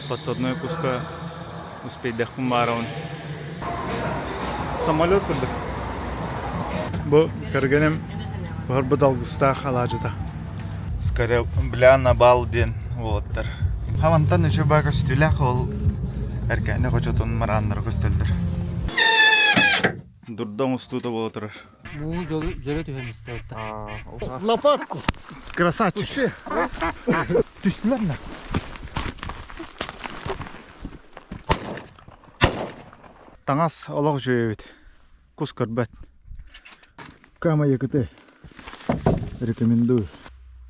Подсадной куска успейдахпын баарабын. Самолет курдук. Бу кэргэним буһарбыт алгыстаах алаадьыта. Скорее, на бал диэн уолаттар. Хамантан үчүгэй көстүүлээх ол эркээни хочотун марааннара көстөллөр. Дурда оҥостуута буола турар. Муу дьөлө түһэн истэ Лопатку. Красавчик. Түстүлэр ме? Таҥас олох үчүгэй эбит. Кус көрбөт. Кама якыты. Рекомендую.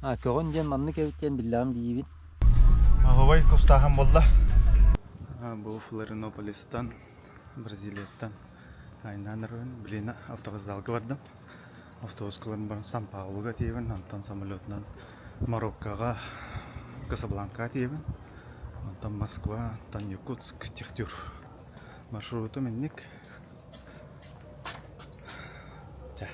А, көҕүн диэн маннык эбит диэн биллэҕим диибин. Аһыбай кустааһын буолла. Бу Флоринополистан, Бразилияттан айнаан эрэрин билигин автовокзалга бардым. Автобуска ылан баран Сан-Паулуга тиийэбин, онтон самолетунан Мароккоҕа Касабланкаҕа тиийэбин, онтон Москва, онтон Якутск, Техтюр. Маршрутум инник. Чэ,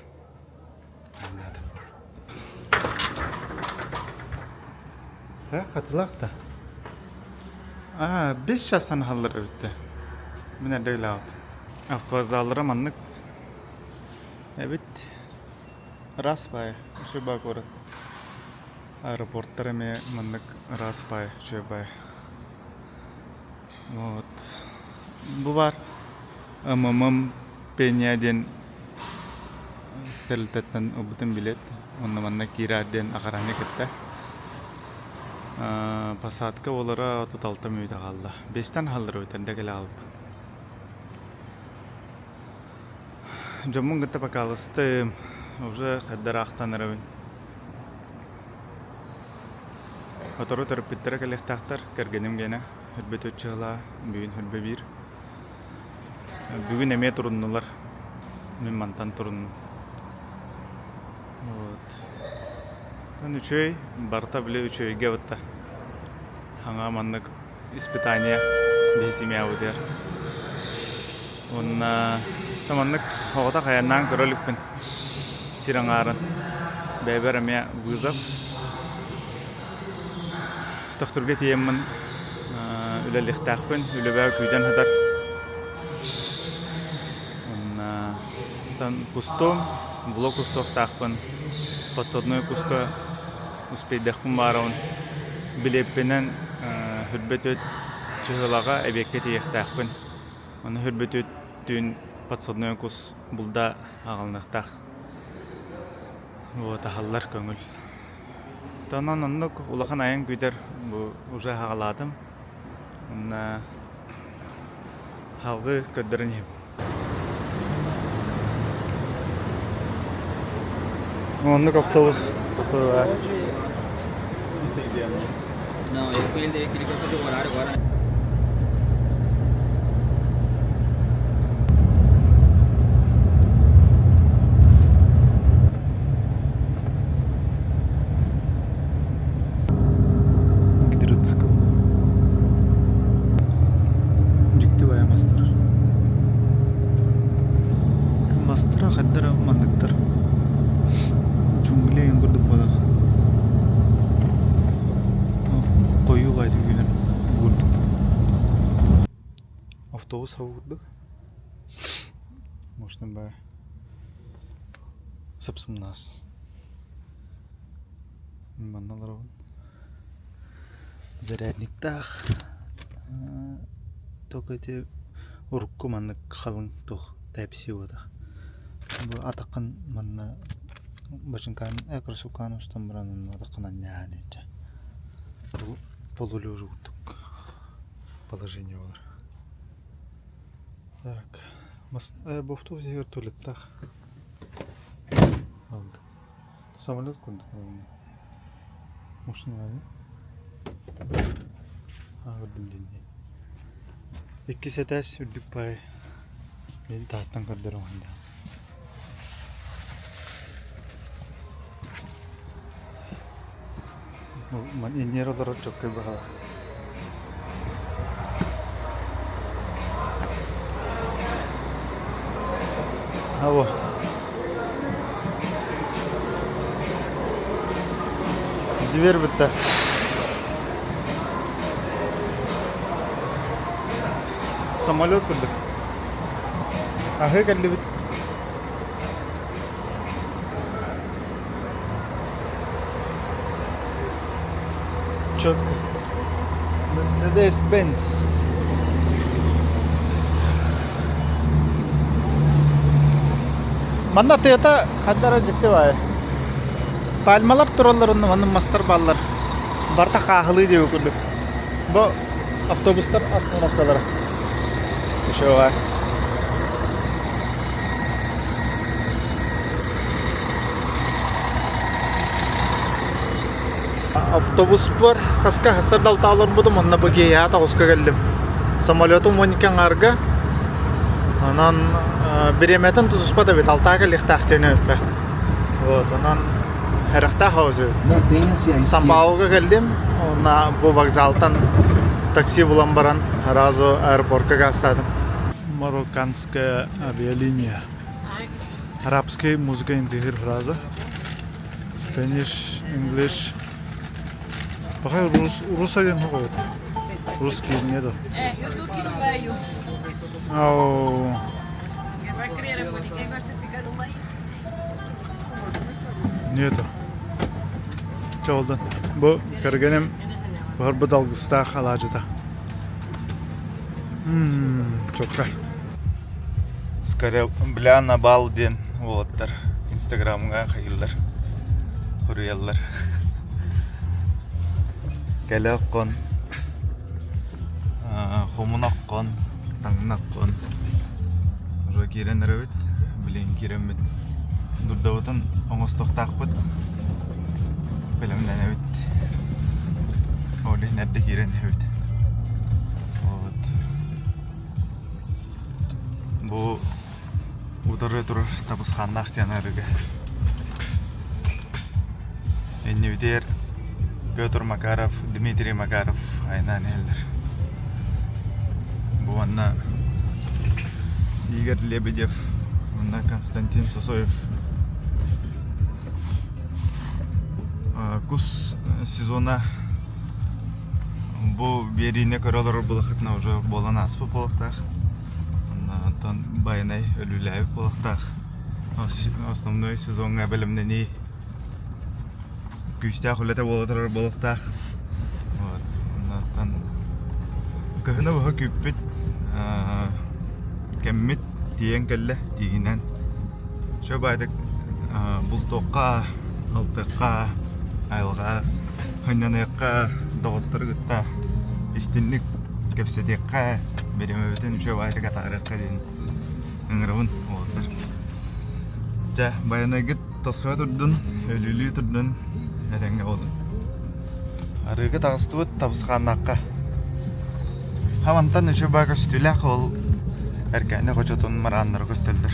Э, хатылаах да. Аа, 5 частан аһаллар эбиттэ. Мин эрдэ илаабыт. Автовокзаллара маннык эбит. Ыраас баайы, үчүгэй баай куорат. Аэропорттар эмиэ маннык ыраас баай, үчүгэй баай. Вот. Бу баар МММ Пеня диэн тэрилтэттэн ылбытым билет. Онно манна киирээр диэн охрана кытта. Посадка буолара 36 мүнүүтэ хаалла. Биэстэн хааллар эбит, эрдэ кэлэ хаалбыт. Дьоммун кытта покалыстым. Уже хайдах аахтан эрэбин. Сотору төрөппүттэрэ кэлиэхтээхтэр, кэргэним гиэнэ өлбөт ыччалаа, бүгүн өлбө биир. Бүгүн эмиэ туруннулар. Мин мантан туруннум. Вот. Үчүгэй, барыта били үчүгэйгэ бытта. Хаҥа маннык испытание биһи семьябытыгар. Уонна маннык оҕото хайаннаан көрө иликпин сир аҥаарын. Бэйэбэр эмиэ вызов. Төхтүргэ тиийэммин үлэлиэхтээхпин, үлэбэ күүтэн сытар. Уонна кустуом, блок устуохтаахпын, подсадной куска успейдахпын баарабын. Билиэппинэн Хүрбэ Түөт чыһылаҕа эбиэккэ тиийиэхтээхпин. Ону Хүрбэ Түөт түүн подсадной кус булда аҕалыныахтаах. Вот аһаллар көҥүл. Онон оннук улахан айан күүтэр бу уже аҕалаатым. Уонна Салгыы көрдөрөн иһим. Оннук автобус Гидроцикл. Дьикти баайа мастар. Мастара хаддара манныктар. Джунгли эҥин курдук буолар. Хойуу баайдык үүнэр бу курдук. Автобус хабы курдук. Может, баа сып-сымнаас. Манна олоробун. Зарядниктаах только ити урукку маннык халыҥ туох Type-C буолбатах. Бу атаххын манна бачыҥкаан э кроссовкаҕын устан баран онно атаххын анньааһын илдьэ. Полулежа курдук положение буолар. Так, бу автобус иһигэр туалеттаах. Самолет курдук Машина Ааҕырдым диэн Иккис этээс үрдүк баай Мин таһыттан көрдөрөм Инньэр олорор чоккай быһалаах. Алло. Зверь бытта. Самолет курдук. Аһыы кэллибит. Четко. Mercedes-Benz. Манна тыата ханна дьикти баайы. Пальмалар тураллар онно манна мастар бааллар. Барыта хааһылыы диэбит курдук. Бу автобустар остановкалара. Еще баар. Автобуспар хаска хассар далтааларбытым онно бу киэһэ тоҕуска кэллим. Самолетум 12 аҥаарга. Онон бириэмэтин тутуспат эбит, алтаа кэлиэхтээх диэн эбиппэ. Вот, онон Харахтаах аҕыс Сан-Паулуга кэллим уонна бу вокзалтан такси булан баран сразу аэропортка гаастаатым. Марокканская авиалиния. Арабская музыка интегр фраза. Spanish, English. Пока рус один ходит. Русский нету. Ау. Нету. Чолдан. Бу кэргэним буһарбыт алгыстаах алаадьыта. Чоккай. Скорее, бля на бал диэн уолаттар инстаграмҥа хайыыллар, суруйаллар. Кэлэ оккон, хомун оккон, таҥна оккон. Уже киирэн эрэбит, билигин киирэммит дурдабытын оҥостуохтаахпыт, бэлэмнэнэбит. Ол иһин эрдэ киирэн иһэбит. Вот. Бу утары турар табысхааннаах диэн арыгы. Иннибитигэр Петр Макаров, Дмитрий Макаров айнаан иһэллэр. Бу уонна Игорь Лебедев уонна Константин Сосоев кус сезона бу биэриини көрө олорор былахытына уже буолан ааспыт буолуохтаах. Онтон байанай өлүүлээбит буолуохтаах. Основной сезоҥҥа бэлэмнэнии күүстээх үлэтэ буола турар буолуохтаах. Вот. Оннуттан кыһыны быһа күүппүт кэммит тиийэн кэллэ тииһинэн. Чө баайдык бултуохха, алтыахха, айылҕа сынньаныахха, доҕоттору кытта истинник кэпсэтиэххэ, бириэмэбитин үчүгэй баайдык атаарыахха диэн ыҥырабын уолаттар. Дьэ, байанайгыт тосхойо турдун, өлүүлүү турдун, этэҥҥэ буолун. Арыыга таҕыстыбыт табысхааннаахха. Хамантан үчүгэй баа көстүүлээх ол Эркээни хочотун мырааннара көстөллөр.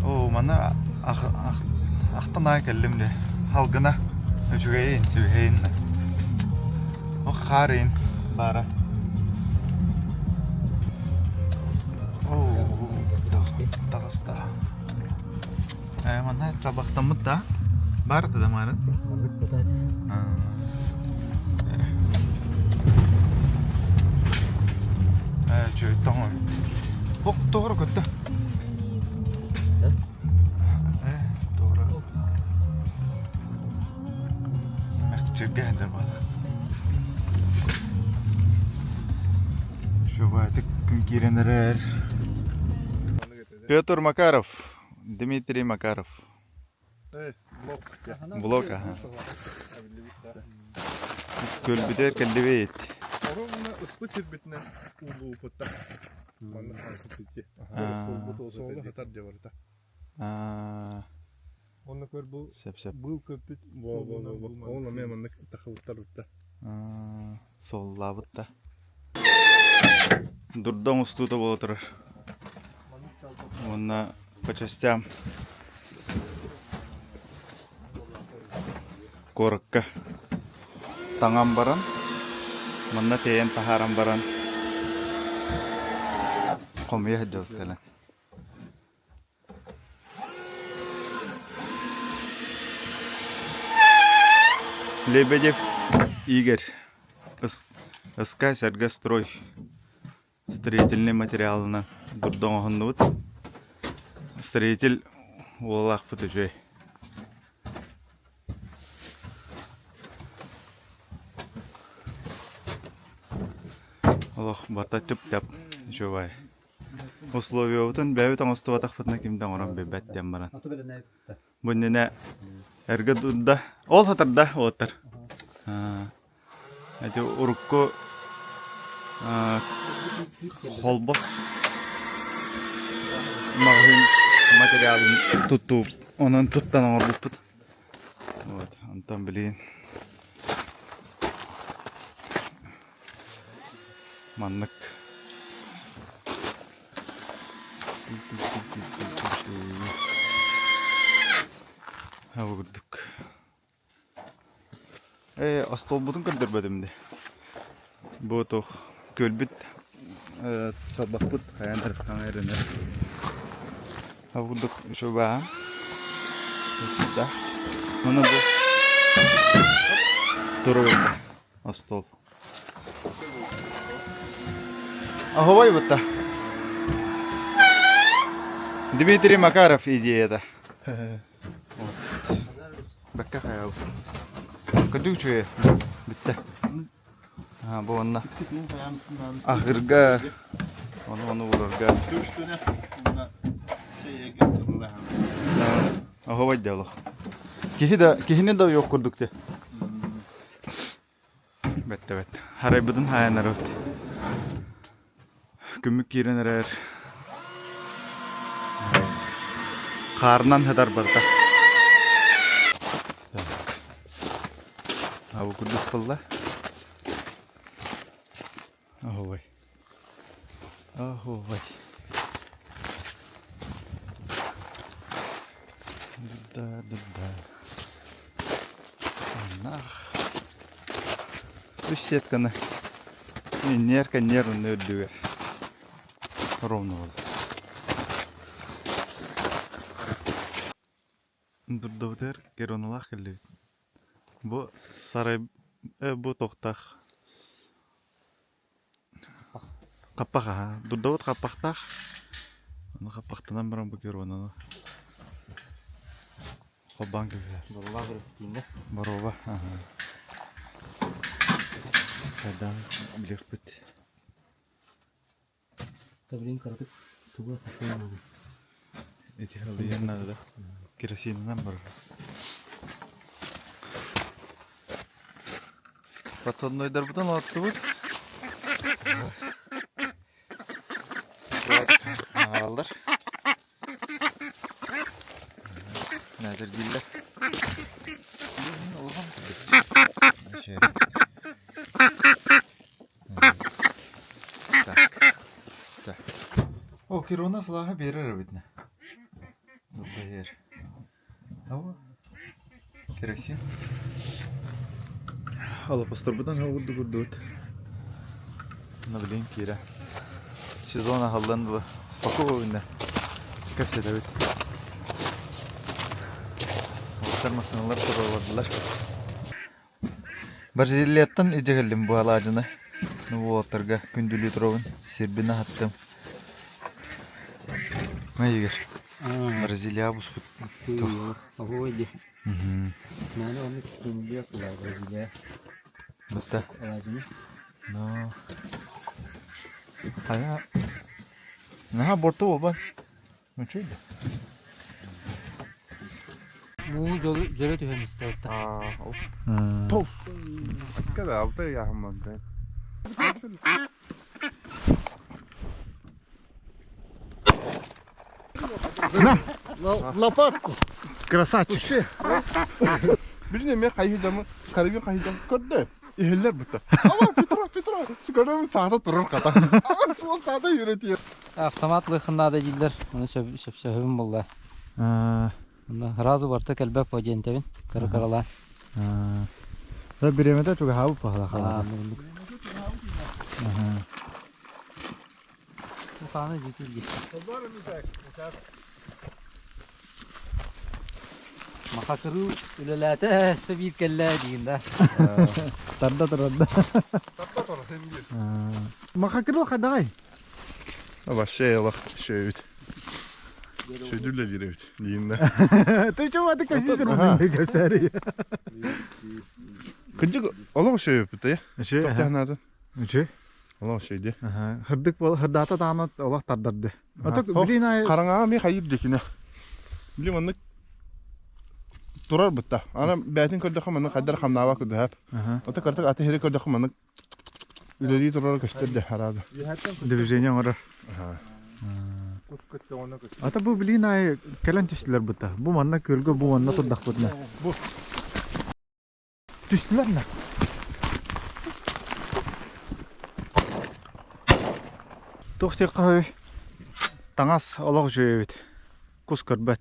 Оо, маны ахтан аҕай кэллим дии. Халгына үчүгэйин, сибиһэйин. Ох, хаар иһин баара. Таҕыста. Манна чалбахтаммыт да? Баар да маарын? Үчүгэй тоҥ эбит. Ох, тоҕо көттө. Тоҕо Мэхчиргэ буолла. Шубатык күн киирэн эрэр. Петр Макаров, Дмитрий Макаров. Блок, аха. Көлбүтүгэр кэллибит. Оруобуна ыспыт сирбитинэн уулууппуттар. Манна хаалбыт Суолу хатар дьэ барыта. Онно көр бу Сөп-сөп. быыл көппүт Ол эмиэ маннык тахыбыттар бутта. Суоллаабыт да. Дурда оҥостуута буола турар. Уонна по частям куоракка таҥан баран, манна тиэйэн таһааран баран хомуйа сылдьабыт кэлэн. Лебедев Игорь. СК Сэргэ строй строительнай материалынан дурда оҥоһуннубут. Строитель уолаахпыт үчүгэй. Олох барыта түп-тап үчүгэй. Условиябытын бэйэбит оҥостубатахпытына ким да оҥорон билбэт диэн баран. Бу иннинэ эргэ дурда, ол сатарда уоттар. Эти урукку холбос маҕаһыын материалын туттуу онон туттан оҥорбуппут. Вот, онтон билигин маннык Ол курдук. Ээ, остуолбутун көрдөрбөтүм дии. Бу туох күөлбүт чалбахпыт хайаан эрэ эрэнэр. Ол курдук үчүгэй Маны бу туруорда остуол. Оһуобай бутта. Дмитрий Макаров идеята. Бэккэ хайал. Көтүк үчүгэй. Бүттэ. Бу онно аһыырга, ону-ону уурарга. Оһуобай да олох. Киһи да, киһини да уйуох курдук дии. Бэттэ бэт. Харайбытын хаайанарбыт. Күммүт киирэн эрэр. Хаарынан сытар барыта. Так. А бу курдук буолла. Оһуобай. Оһуобай. Да, да, да. Нах. Үс сетканы нерка нервный үрдүгэр ровно болды. Дурдабытыгар Героналаах кэллибит. Бу сарай бу тохтах Хаппах аһа. Дурдабыт хаппахтаах. Ону хаппахтанан баран бу Геронаны холбоон кэбиһэр. Боруоба көрөптүүннэ. Боруоба. Аха. Хайдаан билиэхпит. Таблин кыратык тугу хаппыан наада. Ити халыйан наада да. Керосинынан барар. Подсаднойдарбытын олоттубут. Аҥараллар. Нэтэргииллэр. Так. Так. О, Кирона сылааһы биэрэр эбитинэ. Бэйэр. Керосин. Алапастарбытын курдук курдубут. Блин, киирэ. Сезон аһыллан дуо? Спокойно. Кэпсэтэбит. Оттар массыыналар тураллар. Бразилияттан илдьэ кэллим бу алаадьыны. Уолаттарга күндүлүү туробун. Сирбин аһаттым. Игорь, Бразилия буспут. Оһуой дии. Нааны оннук күндүлүөх буолар Бразилия. Бутта. Алаадьыны. Но. Хайа. Наһаа борту буолбат. Үчүгэй да. Уу дьөлө түһэн истэ отта. Топ. Kada алта яхамманта. На! Лопатку. Красавчик. Билин эмиэ хайыһыдьамы, карабин хайыһыдьам көрдө. Иһиллэр бутта. Ама Петро, Петро, көрөмүн саата турар хата. Ама суол саата үйрэтиэ. Автомат лыхын наада дииллэр. Ону сөпсөһөбүн буолла. Онно сразу барта кэлбэт по диэнтэбин. Кыра-кыралаан. Да бириэмэтэ чугаһаабыт баһылаах. Ухааны дьикилги. Махакырыы үлэлээтэ, өссө биир кэллэ диин да. Тарда турарда. Тарда турар. Махакырыл хадаҕай? Вообще олох үчүгэйбит. Үчүгэйдик үлэлиир эбит дииннэ. Ты чего ты коситель кэпсээри? Кырдьык олох үчүгэй эбит Үчүгэй. Тоқ таһынаатын. Үчүгэй. Олох үчүгэй дии. Хырдык хырдаата даҕаны олох тардарды. Ото билин ай Хараҥаҕа эмиэ хайыыр диэкинэ. Били маннык турар бытта. Ана бээтин көрдөххө маннык хайдар хамнаабат курдук. Ото кырдык аты иһири көрдөххө маннык үлэлии турара көстөр де араада. Движение оҥорор. Ата бу билин ай кэлэн түстүлэр бытта. Бу манна күөлгэ бу манна турдахпытына. Бу Түстүлэр на. Туох диэххэ таҥас олох үчүгэй эбит. Кус көрбөт.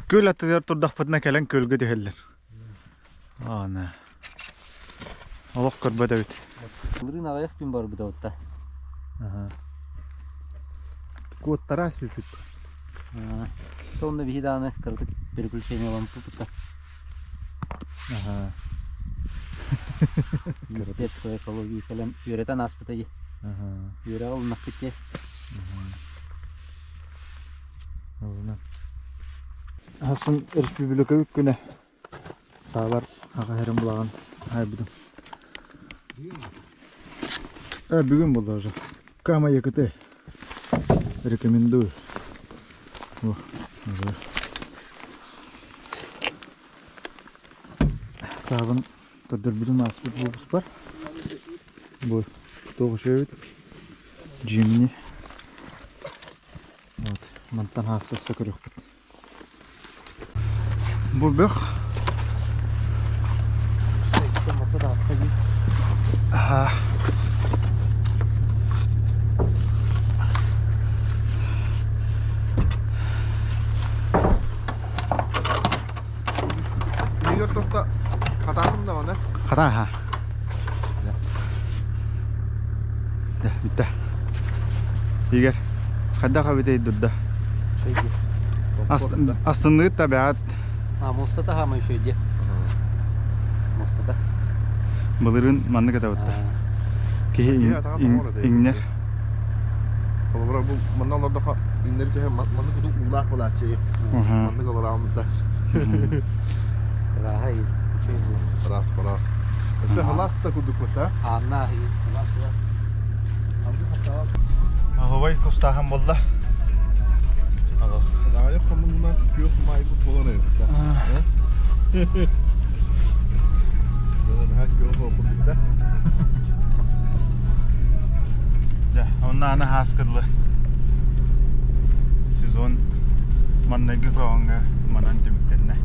Күөл аттыгар турдахпытына кэлэн күөлгэ түһэллэр. Ана. Олох көрбөт эбит. Былырыын аҕыйах күн барбыта отта. Куоттара сүпүт. Сонно биһи даҕаны кыратык переключение лампыпыта. Министерство экологии кэлэн үөрэтэн ааспыта дии. Үөрэҕи ылыннахпыт дии. Хасын республика күнэ саалар аҕа хэрин булаҕын айбытым. Бүгүн буолла уже. Кама ЯКТ. Рекомендую. О, уже. Саабын көрдөрбүтүм ааспыт выпускпар. Бу туох үчүгэйбит. Джимни. Вот. Мантан хаасса көрүөхпүт. Бу бөх. Аха. Нью Йоркка хатаатым даҕаны. Хатааха. Дэ, бүттэ. Игорь, хайдах эбитэй дурда? Астынныгыт табиат. А, муостата хаама еще иди. Муостата. Былырыын маннык этабытта. Киһи иҥнэр. Холобура бу манна олордохо иҥнэр түһэн маннык кудук уулаах буолааччы. Маннык олорааммыта. Ырааһа Раз, раз. Өссө халаас да курдук та. Анна халаас халаас. Аһыбай кустаахан буолла. Аҕыйах хомунна күөх маайбыт буолар эбит. Күөх буолбут да. Дьэ, онно аны хааскыдлы. Сезон маннайгы көҕөҥҥө манан түмүктэннэ.